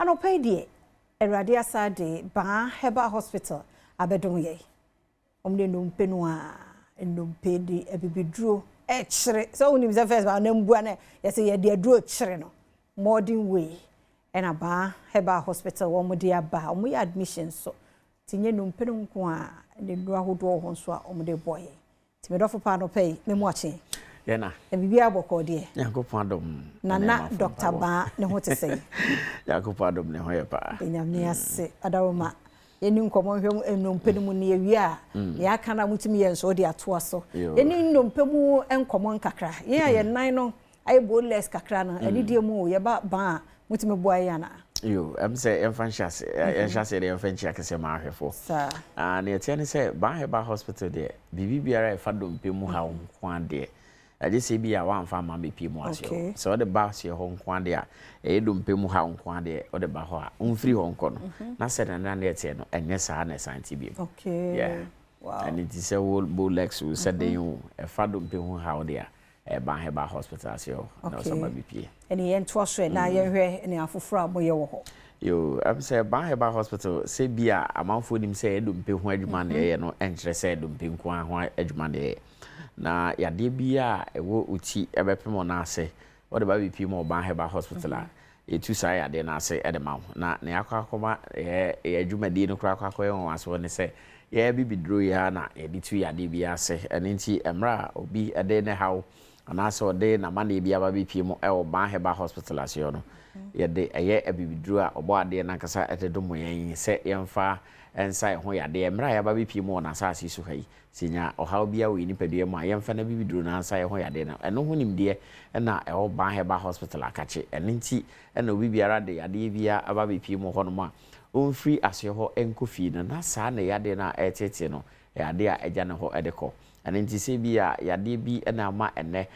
Anɔpa yi deɛ, Awurade asa de Baah Herbal Hospital abɛdom yɛn. Ɔmo de nnompe no a, nnompe de abibiduro ɛkyerɛ. Sɛ wonim sɛ first ba na mbua na yɛsɛ yɛde aduro kyerɛ no. Modern way ɛna Baah Herbal Hospital wɔn de aba. Wɔn yɛ admission so. Nti nye nnompe no nko a, ne nnuro ahodoɔ wɔ hɔ nso a wɔn de bɔ yɛn. Nti medɔfo pa anɔpa yi, me mu akye. Yɛna. Biribiara bɔkɔɔ deɛ. Nyankopɔn adom. Nana Dr. Baah ne ho te sɛ. Nyankopɔn adom ne ho yɛ paa. Nyame ase adaroma. Yɛni nkɔmmɔ nhwɛ nnompe no mu ne yɛwie a, nea aka na mutumi yɛ nso de atoa so. Yɛni nnompe mu nkɔmmɔ nkakra. Yɛn a yɛn nan no ayɛ boneless kakra no, ɛne deɛ mu yɛba ban a mutumi boa yɛn ana. Yo, sɛ yɛmfa nhyɛ ase, yɛnhyɛ ase deɛ yɛmfa nkyia kɛseɛ ma ahwɛfoɔ. Saa. Ah, ne yɛteɛ ne sɛ Baah Herbal Hospital deɛ, biribi biara a ɛfa dompe mu ha nko adeɛ. Agye sɛ bi a wamfa ama bɛpie mu ase hɔ. Sɛ wode ba aseɛ hɔ nko adeɛ a, ɛyɛ dompe mu ha nko adeɛ, wode ba hɔ a, womfiri hɔ nkɔ no. Na sɛ nana ne yɛteɛ no, ɛnyɛ saa na ɛsan ti bio. Yeah. Wow. Ɛno nti sɛ wo bowlegs wo sɛ den wo, ɛfa dompe ho ha wo deɛ a, ɛyɛ Baah Herbal Hospital ase hɔ. Na ɔsɛ ba bɛpie. Ɛne yɛntoa so na yɛnhwɛ ne afoforɔ a moyɛ wɔ hɔ. Yo, sɛ Baah Herbal Hospital sɛ bi a amanfoɔ nim sɛ ɛyɛ dompe ho adwuma na ɛyɛ no, ɛnkyerɛ sɛ dompe nko ara ho adwuma na ɛyɛ. Na yadeɛ bi a ɛwɔ wo ti ɛbɛpem wo nan ase, wɔde ba bɛpie mu wɔ Baah Herbal Hospital a, yɛtu saa yadeɛ no ase ɛde ma wo. Na nea akɔ akɔma yɛ adwumadie no koraa akɔ akɔyɛ wɔn asoɔ ne sɛ, yɛyɛ bibiduro yi ara na yɛde tu yadeɛ bi ase. Ɛno nti, mmerɛ a obi ɛde ne haw anaasɛ ɔde n'amanneɛ bi aba bɛpie mu ɛwɔ Baah Herbal Hospital ase hɔ no, yɛde ɛyɛ abibiduro a ɔbɔ adeɛ n'ankasa ɛde dom yɛn sɛ yɛmfa nsa yɛn ho yadeɛ. Mmerɛ a yɛaba bɛpie mu wɔ n'asase so ha yi, sɛ nya ɔhaw bi a wɔ yɛn nipadua mu a, yɛmfa no abibiduro no ansa yɛn ho yadeɛ no. Ɛno ho nimdeɛ ɛna ɛwɔ Baah Herbal Hospital akakye. Ɛno nti ɛna obi biara de yadeɛ biara aba bɛpie mu hɔnom a, ɔmfiri aseɛ hɔ nkɔ fie no, na saa na yadeɛ no a ɛretete no, ɛyɛ adeɛ a ɛgya ne hɔ ɛde kɔ. Ɛno nti sɛ bi a yadeɛ bi ɛna ama ɛnɛ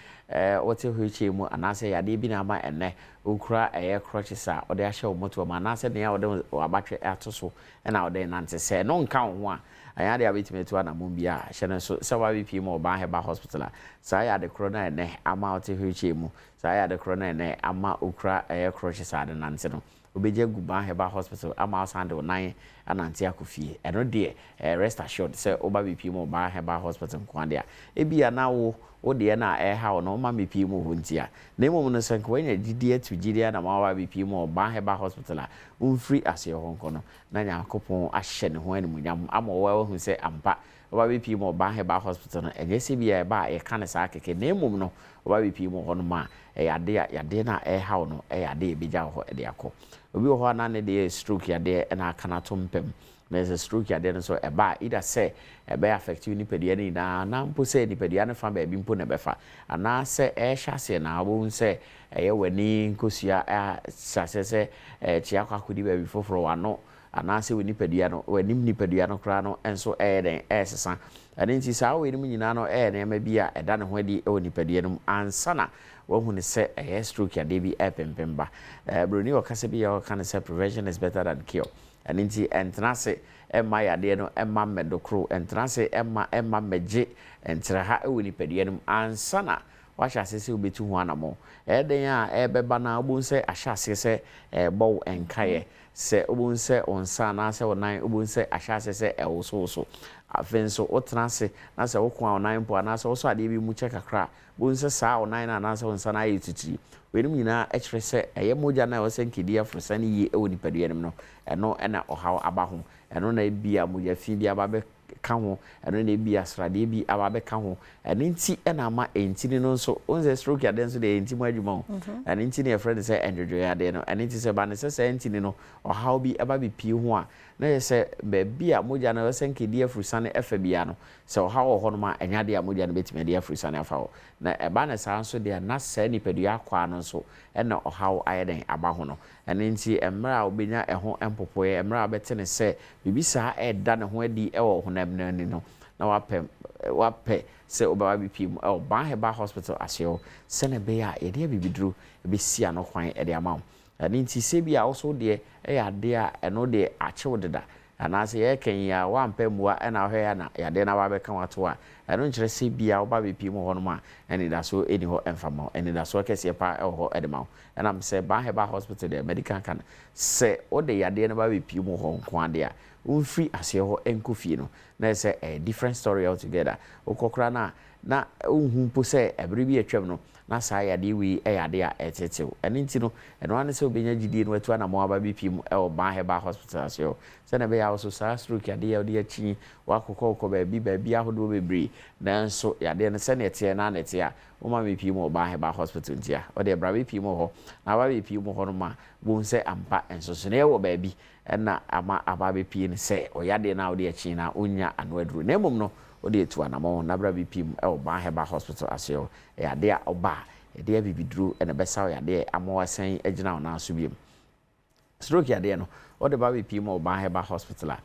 wote wheelchair mu, anaasɛ yadeɛ bi na ama ɛnɛ wokura ɛyɛ crutches a wɔde ahyɛ wo moto mu, anaasɛ nea wɔde w'abatwɛ ato so ɛna wɔde nante, sɛ ɛno nka wo ho a, ɛnyɛ adeɛ a wobɛtumi atu anammɔn bi a hyɛ no nso sɛ woabɛpie mu wɔ Baah Herbal Hospital a, saa yɛ ade korɔ no a ɛnɛ ama wote wheelchair mu, saa yɛ ade korɔ no a ɛnɛ ama wokura ɛyɛ crutches a de nante no, wobɛgya gu Baah Herbal Hospital ama wosan de wo nan anante akɔ fie. Ɛno deɛ, rest assured sɛ woba bɛpie mu wɔ Baah Herbal Hospital nko adeɛ a, ebia na wo deɛ no a ɛha wo no, woma mepie mu wɔ hɔ nti a, na mmom no sɛ nka woanya gyidie atu gyidie na ma woaba bɛpie mu wɔ Baah Herbal Hospital a, womfiri aseɛ hɔ nkɔ no, na Nyankopɔn ahyɛ ne ho animuonyam ama wɔahu sɛ ampa woba bɛpie mu wɔ Baah Herbal Hospital no, ɛnyɛ sɛ bi a ɛba a yɛka no saa kɛkɛ, na mmom no woba bɛpie mu wɔ hɔnom a, ɛyɛ ade a yadeɛ no a ɛha wo no, ɛyɛ ade a ɛbɛgya wo hɔ de akɔ. Obi wɔ hɔ a na ne deɛ yɛ stroke yadeɛ ɛna aka no ato mpam. Na sɛ stroke yadeɛ no nso ɛba a, either sɛ ɛbɛyɛ affect wo nipadua no nyinaa, na mpo sɛ nipadua no fa baabi mpo na ɛbɛfa, anaasɛ ɛhyɛ aseɛ na wobɛhu sɛ ɛyɛ w'ani nkosua ɛhyɛ aseɛ sɛ ɛkyea akɔ akɔdi baabi foforɔ, w'ano anaasɛ wo nipadua no, w'anim nipadua no koraa no nso ɛyɛ dɛn ɛresesa. Ɛno nti saa wei no mu nyinaa no ɛyɛ nneɛma bi a ɛda ne ho adi wɔ nipadua no mu ansa na wahu ne sɛ ɛyɛ stroke yadeɛ bi ɛpempem ba. Buroni ɔkasa bi a ɔka ne sɛ prevention is better than cure. Ɛno nti ɛntena ase ɛmma yadeɛ no ɛmma mmɛdokoro, ɛntena ase ɛmma mmɛgye ntraha ɛwɔ nipadua no mu ansa na wahyɛ ase sɛ wobɛtu ho anammɔn. Ɛyɛ den a ɛbɛba na wobɛhu sɛ ahyɛ aseɛ sɛ ɛbɔ wo nkaeɛ, sɛ wobɛhu sɛ wo nsa anaasɛ wo nan wobɛhu sɛ ahyɛ aseɛ sɛ ɛwosowoso. Afei nso wotena ase na sɛ woko a wo nan mpo anaasɛ wosɔ adeɛ bi mu kyɛ kakra a, wobɛhu sɛ saa wo nan no anaasɛ wo nsa no ayɛ titiri. Weinom nyinaa kyerɛ sɛ ɛyɛ mogya no a ɛwɔ sɛ nkedi aforosane yie wɔ nipadua no mu no, ɛno na ɔhaw aba ho. Ɛno na ebia mogya fi bi aba bɛka ho, ɛno na ebia sradeɛ bi aba bɛka ho. Ɛno nti ɛna ama ntini no nso, wohu sɛ stroke yadeɛ nso deɛ ɛyɛ nti mu adwuma o. Ɛno nti na yɛfrɛ no sɛ ndwodwoeɛ yadeɛ no. Ɛno nti sɛ ba ne sɛ saa ntini no ɔhaw bi aba bɛpie ho a, na yɛ sɛ baabi a mogya no ɛwɔ sɛ nkedi afurusane ɛfa bia no, sɛ ɔhaw wɔ hɔnom a, ɛnyɛ adeɛ a mogya no bɛtumi de afurusane afa hɔ. Na ɛba ne saa nso deɛ, na saa nipadua akwaa no nso ɛna ɔhaw ayɛ dɛn aba ho no. Ɛno nti mmerɛ a wobɛnya ɛho mpopoeɛ, mmerɛ a wobɛte ne sɛ biribi saa ɛda ne ho adi ɛwɔ honam no ani no, na wapɛ sɛ wobɛba bɛpie mu ɛwɔ Baah Herbal Hospital aseɛ hɔ, sɛnea ɛbɛyɛ a yɛde abibiduro bɛsi ano kwan ɛde ama wo. Ɛno nti sɛ bi a wo so deɛ ɛyɛ adeɛ a ɛno deɛ akyew deda, Anaasɛ yɛreka yi a, woampɛ mmoa na wohwɛ a na yadeɛ no aba abɛka wo ato a, ɛno nkyerɛ sɛ ebia woba abɛpue mu wɔ hɔnom a, anidasoɔ nni hɔ mfa mma wo. Anidasoɔ kɛseɛ pa ara wɔ hɔ de ma wo. Ɛnam sɛ Ban Herbal Hospital deɛ, madi kan aka no, sɛ wode yadeɛ no ba abɛpue mu hɔ nko ara deɛ a, womfiri aseɛ hɔ nkɔ fie no, na ɛyɛ sɛ ɛyɛ different story altogether. Wokɔ koraa no a, na wonhu mpo sɛ ɛberɛ bi a atwam no, na saa yadeɛ wei yɛ adeɛ a ɛretetew. Ɛno nti no, ɛno ara ne sɛ wobɛnya gyidie na watu anammɔn aba abɛpue mu wɔ Ban Herbal Hospital ase hɔ, sɛdeɛ ɛbɛyɛ a wo nso saa stroke yadeɛ yi a wode akyi, woakokɔkokɔ baabi baabi ahodoɔ bebree, nanso yadeɛ no sɛdeɛ ɛteɛ no ara na ɛteɛ a, woma mepue mu wɔ Ban Herbal Hospital nti a, wo deɛ bra bɛpue mu wɔ hɔ. Na woaba abɛpue mu hɔ nom a, wobɛhu sɛ ampa nsonsonoeɛ wɔ baabi na ama aba abɛpue no sɛ ɔyadeɛ no a wode akyi no a wonnya ano aduro, na mmom no wode atu anammɔn na bra bɛpue mu wɔ Ban Herbal Hospital ase hɔ. Ɛyɛ adeɛ a ɔba a, yɛde abibiduro na ɛbɛsa wo yadeɛ ama woasan agyina wo nan so bio. Stroke yadeɛ no, wode ba bɛpue mu wɔ Ban Herbal Hospital a,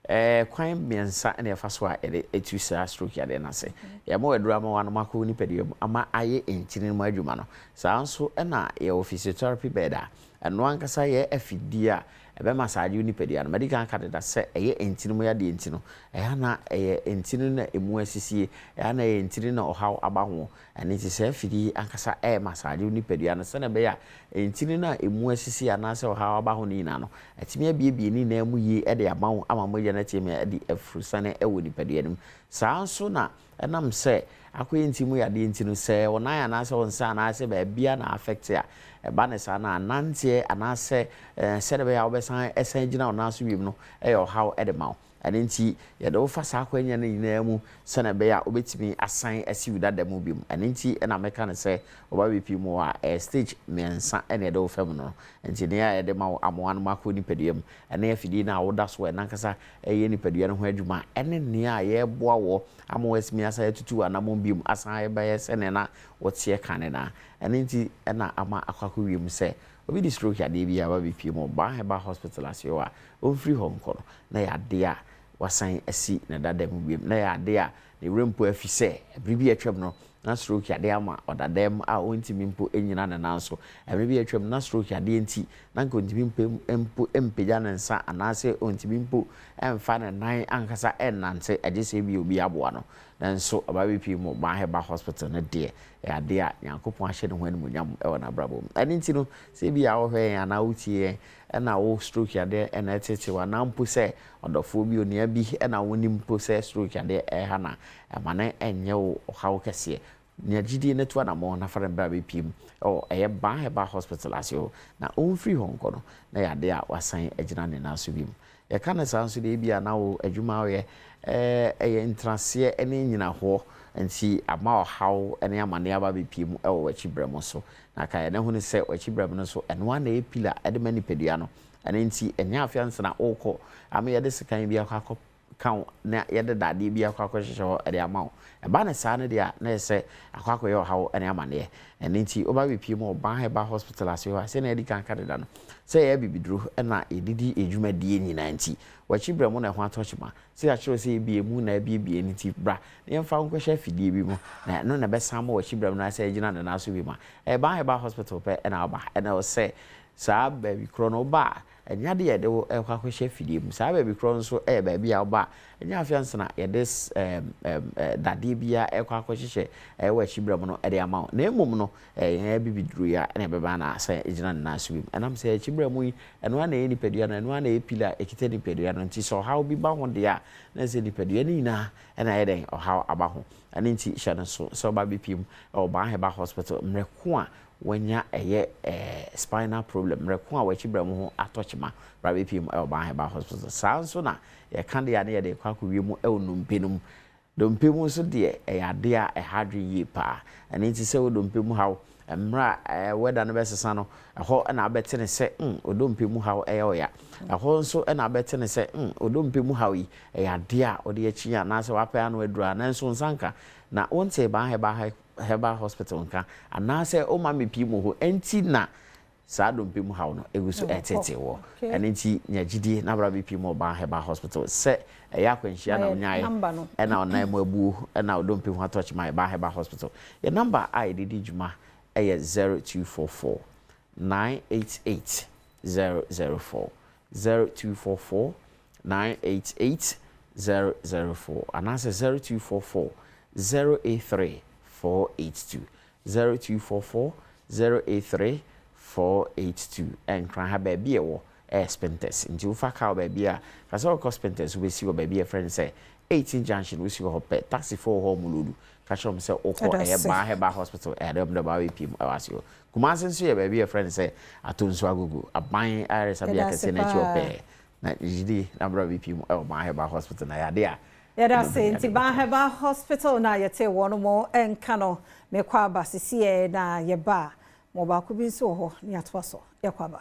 ɛɛ kwan mmiɛnsa na yɛfa so a yɛde tu saa stroke yadeɛ no ase. Yɛma wo aduro ama woanom akɔ wo nipadua mu ama ayɛ ntini no mu adwuma no. Saa nso na yɛwɔ physiotherapy bed a ɛno ankasa yɛ afidie a ɛbɛma saa agye wo nipadua no. Madi kan aka deda sɛ ɛyɛ ntini mu yadeɛ nti no, ɛyɛ a na ɛyɛ ntini no na ɛmu asisie, ɛyɛ a na ɛyɛ ntini na ɔhaw aba ho. Ɛno nti saa afidie yi ankasa ɛrema saa agye wo nipadua no sɛdeɛ ɛbɛyɛ a ntini no a ɛmu asisi anaasɛ ɔhaw aba ho no nyinaa no, atumi abiebie ne nyinaa mu yie de ama wo ama mogya no atumi adi afurusane wɔ nipadua no mu. Saa ara nso na ɛnam sɛ akɔyɛ nti mu yadeɛ nti no, sɛ wo nan anaasɛ wo nsa anaasɛ baabiara na affect a, ɛba no saa no a, nanteɛ anaasɛ sɛdeɛ ɛbɛyɛ a wobɛsan asan agyina wo nan so bio no yɛ ɔhaw de ma wo. Ɛno nti, yɛde wo fa saa akwannya no nyinaa mu sɛdeɛ ɛbɛyɛ a wobɛtumi asan asi wo dada mu bio. Ɛno nti na meka no sɛ woba BP mu hɔ a, ɛyɛ stage mmiɛnsa na yɛde wo fa mu no. Nti nea yɛde ma wo amoa no mu akɔ nipadua mu, ɛne afidie no a woda so a ɛno ankasa reyɛ nipadua no ho adwuma, ɛne nea yɛreboa woɔ ama woatumi asan atutu w'anammɔn bio asan abɛyɛ sɛdeɛ na woteɛ kane no ara. Ɛno nti na ama akɔ akɔwie mu sɛ obi de stroke yadeɛ bi aba BP mu, Ban Herbal Hospital ase hɔ a, ɔmfiri hɔ nkɔ no, na ɛyɛ adeɛ a wasan asi ne dada mu bio. Na ɛyɛ adeɛ a ne werɛ mpo afi sɛ bere bi a atwam no, na stroke yadeɛ ama ɔda dɛm a ɔntumi mpo nnyina ne nan so. Bere bi a atwam no, na stroke yadeɛ nti, na anka ɔntumi mpo mpo mpagya ne nsa anaasɛ ɔntumi mpo mfa ne nan ankasa nnante gye sɛ ebia obi aboa no. Nanso ɔba bɛpue mu wɔ Ban Herbal Hospital no deɛ, ɛyɛ adeɛ a Nyankopɔn ahyɛ ne ho animuonyam wɔ n'abrabɔ mu. Ɛno nti no, sɛ ebia wohwɛ yɛn anaa wotie yɛn na wo stroke yadeɛ na ɛretete wo anaa mpo sɛ ɔdɔfoɔ bi, onua bi na wonim mpo sɛ stroke yadeɛ reha no a, ɛma no nyɛ wo ɔhaw kɛseɛ. Nya gyidie na tu anammɔn na fa no bra bɛpiem wɔ ɛyɛ Ban Herbal Hospital ase hɔ na ɔmfiri hɔ nkɔ no na ɛyɛ adeɛ a wasan agyina ne nan so bio. Yɛka no saa nso deɛ ebia na wo adwuma a woyɛ ɛyɛ ntenaseɛ ne nnyinahoɔ nti ama ɔhaw ne amaneɛ aba abɛpue mu wɔ w'akyi berɛmo so. Na kae na hunu sɛ w'akyi berɛmo no nso ɛno ara na ɛyɛ pillar de ma nipadua no. Ɛno nti ɛnyɛ afe ansa na worekɔ ama yɛde sekan bi akɔ akɔ ka wo na yɛde dadeɛ bi akɔ akɔhyehyɛ hɔ de ama wo. Ɛba no saa no deɛ a, na ɛyɛ sɛ akɔ akɔyɛ ɔhaw ne amaneɛ. Ɛno nti woba bɛpue mu wɔ Ban Herbal Hospital ase hɔ a, sɛnea yɛadi kan aka deda no, sɛ yɛyɛ abibiduro na yɛde di yɛn dwumadie nyinaa nti, w'akyi berɛ mu na ɛho atɔ kyema. Sɛ yɛakyerɛ wo sɛ ebia emu na abuebue no nti, bra na yɛmfa wo nkɔhyɛ afidie bi mu, na ɛno na ɛbɛsan ama w'akyi berɛ mu no asan agyina ne nan so bio. Ɛyɛ Ban Herbal Hospital pɛ na woba. Ɛna ɛwɔ sɛ saa baabi korɔ no woba a, Ɛnyɛ ade a yɛde wo rekɔ akɔhyɛ afidie mu. Saa baabi korɔ nso yɛ baabi a woba a, ɛnyɛ afei ansa na yɛde dadeɛ biara rekɔ akɔhyehyɛ wɔ akyi berɛ mu no de ama wo. Na mmom no, ɛyɛ yɛn abibiduro yi a na ɛbɛba na asan agyina ne nan so bio. Ɛnam sɛ akyi berɛ mu yi, ɛno ara na ɛyɛ nipadua no, ɛno ara na ɛyɛ pila a ɛkita nipadua no. Nti sɛ ɔhaw bi ba ho deɛ a, na ɛsɛ sɛ nipadua no nyinaa na ɛyɛ dɛn? Ɔhaw aba ho. Ɛno nti hyɛ no nso sɛ woba bɛpiem wɔ Ban Herbal Hospital mmerɛ ko a wanya ɛyɛ spinal problem mmerɛ ko a wakyi brɛ mo ho atɔ kyema bra bɛpie mu ɛwɔ Ban Herbal Hospital. Saa nso na yɛka deɛ a ne yɛde rekɔ akɔwie mu ɛwɔ nnompe no mu. Dompe mu nso deɛ ɛyɛ adeɛ a ɛha adwene yie paa. Ɛno nti sɛ wo dompe mu haw mmerɛ a weather no bɛsesa no ɛhɔ na wobɛte no sɛ mm wo dompe mu haw ɛyɛ wo ya. Ɛhɔ nso na wobɛte no sɛ mm wo dompe mu haw yi ɛyɛ adeɛ a wode akyi anaasɛ wapɛ ano aduru a nanso wo nsa nka. Na wontee Ban Herbal Herbal Hospital nka anaasɛ woma mepie mu hɔ nti na saa dompe mu haw no gu so reteetee woɔ. Ɛno nti nya gyidie na bra bɛpie mu wɔ Ban Herbal Hospital. Sɛ ɛyɛ akwanhyia na wonyaeɛ ɛna wo nan mu abuo ɛna wo dompe ho atɔ kyema yɛ Ban Herbal Hospital. Yɛn number a yɛde di dwuma yɛ 0244 988 004, 0244. 988 004 anaasɛ 0244 083 482, 0244 083 482. Ɛnkran ha baabi ɛwɔ ɛyɛ Spintex, nti wofa kaa baabi a kasɛ wɔkɔ Spintex, wobɛsi wɔ baabi a yɛfrɛ no sɛ 18 Junction. Wosi wɔ hɔ pɛ, taxifoɔ wɔ hɔ, ɔmo lodu ka kyerɛ ɔmo sɛ wokɔ ɛyɛ Baa Herbal Hospital. Ɛyɛ dɛ ɔmo de baa bɛpie mu ɛwɔ ase hɔ. Kumase nso yɛ baabi a yɛfrɛ no sɛ Atonso Agogo, aban ayaresabea kɛseɛ no akyi hɔ pɛɛ na gyidi na bra bɛpie mu ɛwɔ Baa Herbal Hospital na yɛade a. Yɛda ase. Nti Ban Herbal Hospital na yɛte wɔn mo nka no. Mekɔ aba sisiɛ na yɛba a, mo baako bi nso wɔ hɔ ne atoa so. Yɛkɔ aba.